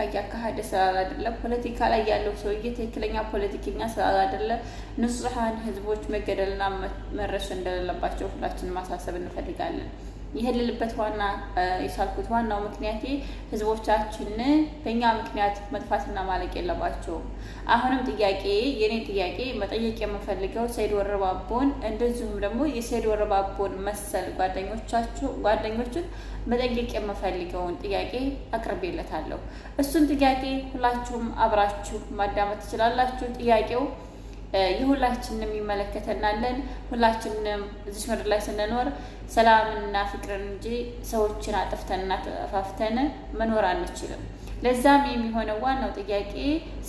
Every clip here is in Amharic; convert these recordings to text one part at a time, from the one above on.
እያካሄደ ስላላደለ፣ ፖለቲካ ላይ ያለው ሰውዬ ትክክለኛ ፖለቲከኛ ስላላደለ ንጹሐን ህዝቦች መገደልና መረሸ እንደሌለባቸው ሁላችንን ማሳሰብ እንፈልጋለን። ይህን ልልበት ዋና የቻልኩት ዋናው ምክንያቴ ህዝቦቻችን በእኛ ምክንያት መጥፋትና ማለቅ የለባቸውም። አሁንም ጥያቄ የኔ ጥያቄ መጠየቅ የምፈልገው ሰይድ ወረባቦን እንደዚሁም ደግሞ የሰይድ ወረባቦን መሰል ጓደኞቻቸው ጓደኞችን መጠየቅ የምፈልገውን ጥያቄ አቅርቤለታለሁ። እሱን ጥያቄ ሁላችሁም አብራችሁ ማዳመጥ ትችላላችሁ። ጥያቄው የሁላችንም ይመለከተናለን። ሁላችንም እዚች ምድር ላይ ስንኖር ሰላምና ፍቅርን እንጂ ሰዎችን አጥፍተንና ተጠፋፍተን መኖር አንችልም። ለዛም የሚሆነው ዋናው ጥያቄ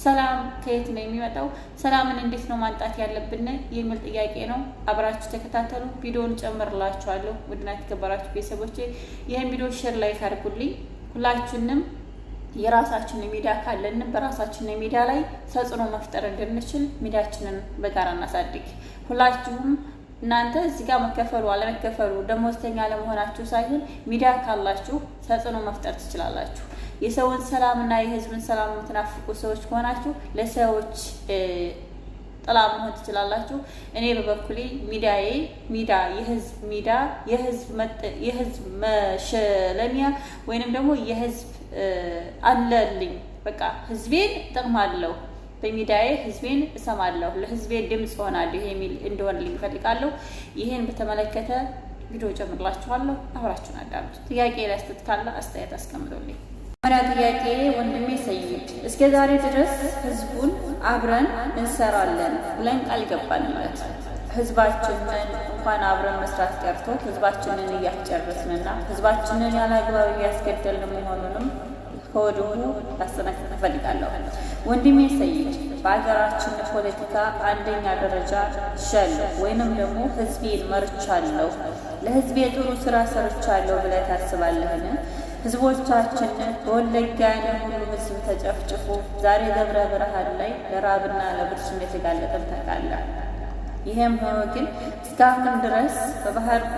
ሰላም ከየት ነው የሚመጣው? ሰላምን እንዴት ነው ማንጣት ያለብን የሚል ጥያቄ ነው። አብራችሁ ተከታተሉ። ቪዲዮውን ጨምርላችኋለሁ። ውድና የተከበራችሁ ቤተሰቦቼ ይህን ቪዲዮ share፣ like አድርጉልኝ። ሁላችንም የራሳችን ሚዲያ ካለን በራሳችን ሚዲያ ላይ ተጽዕኖ መፍጠር እንድንችል ሚዲያችንን በጋራ እናሳድግ። ሁላችሁም እናንተ እዚህ ጋር መከፈሉ አለመከፈሉ ደሞዝተኛ ለመሆናችሁ ሳይሆን ሚዲያ ካላችሁ ተጽዕኖ መፍጠር ትችላላችሁ። የሰውን ሰላምና የሕዝብን ሰላም የምትናፍቁ ሰዎች ከሆናችሁ ለሰዎች ጥላ መሆን ትችላላችሁ። እኔ በበኩሌ ሚዲያዬ ሚዲያ የህዝብ ሚዲያ የህዝብ መሸለሚያ ወይንም ደግሞ የህዝብ አለልኝ። በቃ ህዝቤን እጠቅማለሁ፣ በሚዲያዬ ህዝቤን እሰማለሁ፣ ለህዝቤ ድምፅ ሆናለሁ የሚል እንደሆንልኝ እፈልጋለሁ። ይህን በተመለከተ ቪዲዮ ጨምርላችኋለሁ። አብራችሁን አዳምጡ። ጥያቄ ላይ አስተያየት ካለ አስተያየት አስቀምጡልኝ። መጀመሪያ ጥያቄ ወንድሜ ሰይድ፣ እስከ ዛሬ ድረስ ህዝቡን አብረን እንሰራለን ብለን ቃል ገባን ማለት ነው። ህዝባችንን እንኳን አብረን መስራት ቀርቶ ህዝባችንን እያስጨረስንና ህዝባችንን ያለ አግባብ እያስገደልን መሆኑንም ከወዲሁ ላስጠነቅቅ እፈልጋለሁ። ወንድሜ ሰይድ፣ በሀገራችን ፖለቲካ አንደኛ ደረጃ ይዣለሁ ወይንም ደግሞ ህዝቤን መርቻለሁ፣ ለህዝቤ ጥሩ ስራ ሰርቻለሁ ብለህ ታስባለህን? ህዝቦቻችን በወለጋ ሁሉ ህዝብ ተጨፍጭፎ ዛሬ ደብረ ብርሃን ላይ ለራብና ለብርድ የተጋለጠን ታውቃለህ። ይህም ሆኖ ግን እስካሁን ድረስ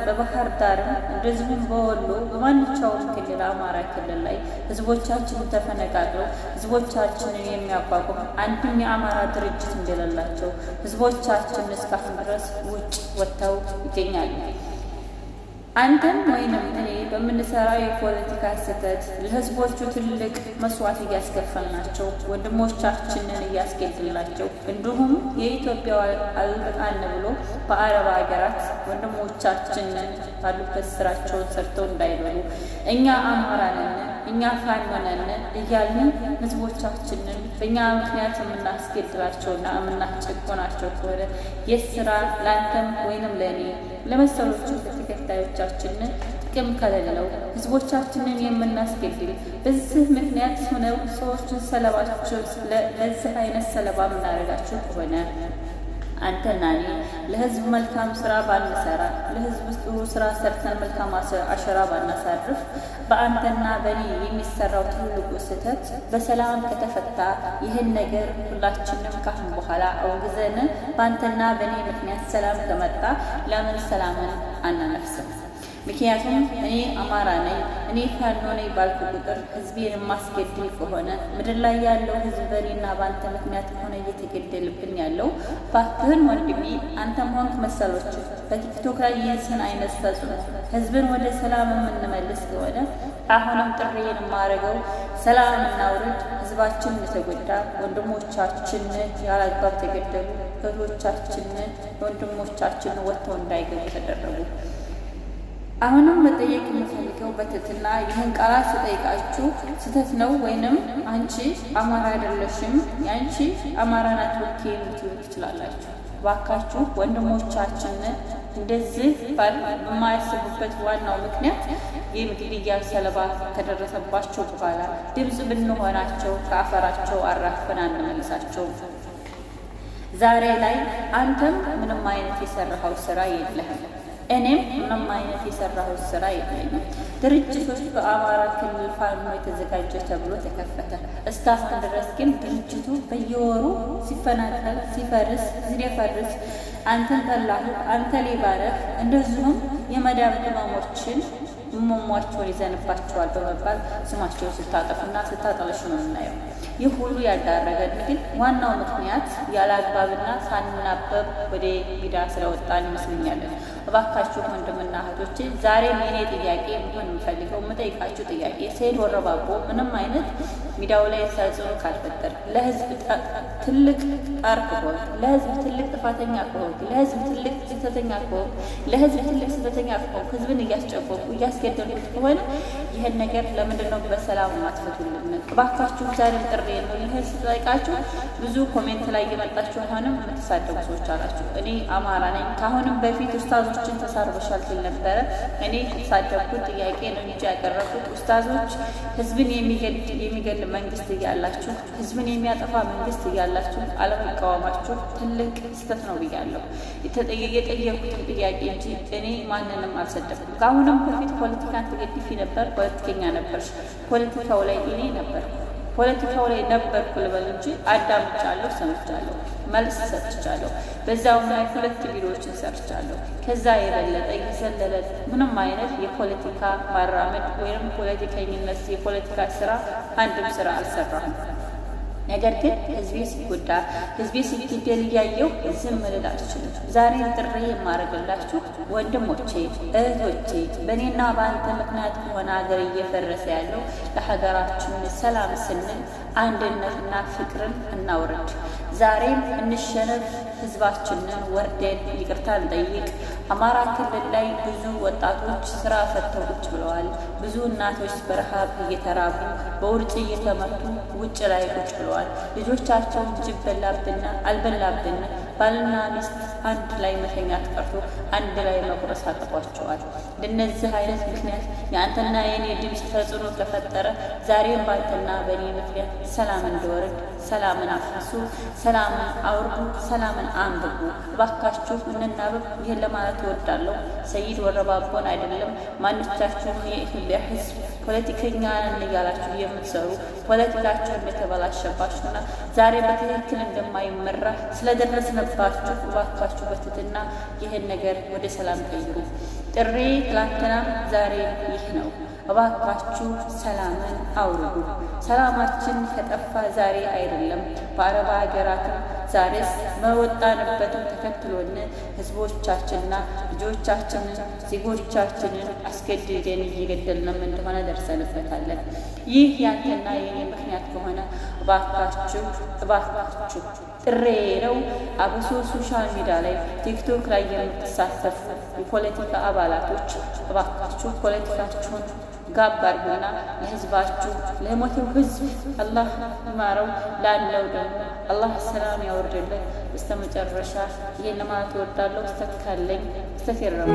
በባህር ዳርም እንደዚሁም በወሎ በማንኛውም ክልል አማራ ክልል ላይ ህዝቦቻችንን ተፈነቃቅለው ህዝቦቻችንን የሚያቋቁም አንድም የአማራ ድርጅት እንደሌላቸው ህዝቦቻችን እስካሁን ድረስ ውጭ ወጥተው ይገኛሉ። አንተም ወይንም እኔ በምንሰራው የፖለቲካ ስህተት ለህዝቦቹ ትልቅ መስዋዕት እያስከፈልናቸው፣ ወንድሞቻችንን እያስገድልናቸው፣ እንዲሁም የኢትዮጵያ አልበቃን ብሎ በአረብ ሀገራት ወንድሞቻችንን ባሉበት ስራቸውን ሰርተው እንዳይበሉ እኛ አማራ ነን፣ እኛ ፋኖ ነን እያልን ህዝቦቻችንን በእኛ ምክንያት የምናስገድላቸውና የምናስጨቆናቸው ከሆነ የስራ ለአንተም ወይንም ለእኔ ለመሰሎቹ ተከታዮቻችን ጥቅም ከሌለው ህዝቦቻችንን የምናስገድል በዚህ ምክንያት ሆነው ሰዎችን ሰለባቸው ለዚህ አይነት ሰለባ የምናደርጋቸው ከሆነ አንተና እኔ ለህዝብ መልካም ስራ ባንሰራ፣ ለህዝብ ጥሩ ስራ ሰርተን መልካም አሸራ ባናሳርፍ፣ በአንተና በእኔ የሚሰራው ትልቁ ስህተት በሰላም ከተፈታ ይህን ነገር ሁላችንም ካሁን በኋላ አውግዘን በአንተና በእኔ ምክንያት ሰላም ከመጣ ለምን ሰላምን አናነፍስም? ምክንያቱም እኔ አማራ ነኝ፣ እኔ ፋኖ ነኝ ባልኩ ቁጥር ህዝቤን የማስገድል ከሆነ፣ ምድር ላይ ያለው ህዝብ በእኔና በአንተ ምክንያት ከሆነ እየተገደልብን ያለው፣ ባክህን ወንድሜ አንተም ሆንክ መሰሎች በቲክቶክ ላይ የዚህን አይነት ተጽዕኖ ህዝብን ወደ ሰላም የምንመልስ ከሆነ አሁንም ጥሪዬን የማደርገው ሰላም እናውርድ። ህዝባችን የተጎዳ፣ ወንድሞቻችን ያላግባብ ተገደሉ፣ እህቶቻችን ወንድሞቻችን ወጥተው እንዳይገቡ ተደረጉ። አሁንም መጠየቅ የምፈልገው በትህትና ይህን ቃላት ስጠይቃችሁ ስህተት ነው ወይንም አንቺ አማራ አይደለሽም፣ የአንቺ አማራ ናት ወኬ የምትሉ ትችላላችሁ። ባካችሁ ወንድሞቻችን እንደዚህ በማያስቡበት ዋናው ምክንያት የግድያ ሰለባ ከደረሰባቸው በኋላ ድምፅ ብንሆናቸው ከአፈራቸው አራግፈን አንመልሳቸውም። ዛሬ ላይ አንተም ምንም አይነት የሰራኸው ስራ የለህም። እኔም ምንም አይነት የሰራሁት ስራ የለኝም። ድርጅቶች በአማራ ክልል ፋኖ የተዘጋጀ ተብሎ ተከፈተ። እስካሁን ድረስ ግን ድርጅቱ በየወሩ ሲፈናቀል፣ ሲፈርስ፣ ሲደፈርስ አንተን ጠላሁ፣ አንተ ሌባ ነህ፣ እንደዚሁም የመዳብ ቅመሞችን እሞሟቸውን ይዘንባቸዋል በመባል ስማቸውን ስታጠፉና ስታጠለሹ ነው የምናየው። ይህ ሁሉ ያዳረገን ግን ዋናው ምክንያት ያለ አግባብና ሳንናበብ ወደ ሚዲያ ስለወጣን ይመስለኛል። እባካችሁ ወንድምና እህቶቼ፣ ዛሬም የኔ ጥያቄ መሆን የምፈልገው የምጠይቃችሁ ጥያቄ፣ ሰይድ ወረባቦ ምንም አይነት ሚዲያው ላይ ተጽዕኖ ካልፈጠር፣ ለህዝብ ትልቅ ጣር ከሆንክ፣ ለህዝብ ትልቅ ጥፋተኛ ከሆንክ፣ ለህዝብ ትልቅ ስህተተኛ ከሆንክ፣ ለህዝብ ትልቅ ስህተተኛ ከሆንክ፣ ህዝብን እያስጨቆቁ እያስገደሉት ከሆነ ይህን ነገር ለምንድን ነው በሰላም ማትፈቱልን? እባካችሁ ዛሬም ጥሪ ነው። ይህን ስጠይቃችሁ ብዙ comment ላይ እየመጣችሁ አሁንም የምትሳደቡ ሰዎች አላችሁ። እኔ አማራ ነኝ። ከአሁንም በፊት ኡስታዞችን ተሳርበሻል ሲል ነበረ። እኔ ከተሳደብኩት ጥያቄ ነው እንጂ ያቀረብኩት፣ ኡስታዞች ህዝብን የሚገል መንግስት እያላችሁ፣ ህዝብን የሚያጠፋ መንግስት እያላችሁ አለመቃወማችሁ ትልቅ ስህተት ነው ብያለሁ። የጠየኩትን ጥያቄ እንጂ እኔ ማንንም አልሰደብኩም። ከአሁንም በፊት ፖለቲካን ትገድፊ ነበር፣ ፖለቲከኛ ነበርሽ። ፖለቲካው ላይ እኔ ነበርኩ፣ ፖለቲካው ላይ ነበርኩ ልበል እንጂ አዳምጫለሁ፣ ሰምቻለሁ፣ መልስ ሰጥቻለሁ። በዛውም ላይ ሁለት ቪዲዮዎችን ሰርቻለሁ። ከዛ የበለጠ የዘለለ ምንም አይነት የፖለቲካ ማራመድ ወይም ፖለቲከኝነት የፖለቲካ ስራ አንድም ስራ አልሰራሁም። ነገር ግን ህዝቤ ሲጎዳ፣ ህዝቤ ሲገደል እያየሁ ዝም ልል አልችልም። ዛሬ ጥሪ የማደርግላችሁ ወንድሞቼ፣ እህቶቼ፣ በእኔና በአንተ ምክንያት ከሆነ ሀገር እየፈረሰ ያለው፣ ለሀገራችን ሰላም ስንል አንድነትና ፍቅርን እናውርድ። ዛሬም እንሸነፍ፣ ህዝባችንን ወርደን ይቅርታ እንጠይቅ። አማራ ክልል ላይ ብዙ ወጣቶች ስራ ፈተው ቁጭ ብለዋል። ብዙ እናቶች በረሃብ እየተራቡ፣ በውርጭ እየተመቱ ውጭ ላይ ቁጭ ብለዋል። ልጆቻቸውን ጅብ በላብን አልበላብን፣ ባልና ሚስት አንድ ላይ መተኛት ቀርቶ አንድ ላይ መቁረስ አቅቷቸዋል። ለነዚህ አይነት ምክንያት የአንተና የእኔ ድምፅ ተጽዕኖ ከፈጠረ፣ ዛሬም በአንተና በእኔ ምክንያት ሰላም እንዲወርድ ሰላምን አፍርሱ፣ ሰላምን አውርዱ፣ ሰላምን አንብቡ። እባካችሁ እንናበብ። ይህን ለማለት እወዳለሁ። ሰይድ ወረባቦን አይደለም፣ ማንቻችሁም የኢትዮጵያ ሕዝብ ፖለቲከኛ ነን እያላችሁ የምትሰሩ፣ ፖለቲካችሁ እንደተበላሸባችሁና ዛሬ በትክክል እንደማይመራ ስለደረስንባችሁ እባካችሁ በትህትና ይህን ነገር ወደ ሰላም ቀይሩ። ጥሪ ትላንትናም ዛሬ ይህ ነው። እባካችሁ ሰላምን አውርዱ። ሰላማችን ከጠፋ ዛሬ አይደለም፣ በአረብ ሀገራትም ዛሬስ መወጣንበትም ተከትሎን ህዝቦቻችንና ልጆቻችንን ዜጎቻችንን አስገድደን እየገደልንም እንደሆነ ደርሰንበታለን። ይህ ያንተና የኔ ምክንያት ከሆነ እባካችሁ፣ እባካችሁ ጥሬ ነው። አብሶ social media ላይ፣ ቲክቶክ ላይ የምትሳተፉ የፖለቲካ አባላቶች፣ እባካችሁ ፖለቲካችሁን ጋብ አድርጉና ለህዝባችሁ፣ ለሞተው ህዝብ አላህ ይማረው፣ ላለው ደግሞ አላህ ሰላም ያወርድልን። እስከ መጨረሻ ይሄን ለማለት እወዳለሁ። ስህተት ካለኝ ስህተት ይረሙ።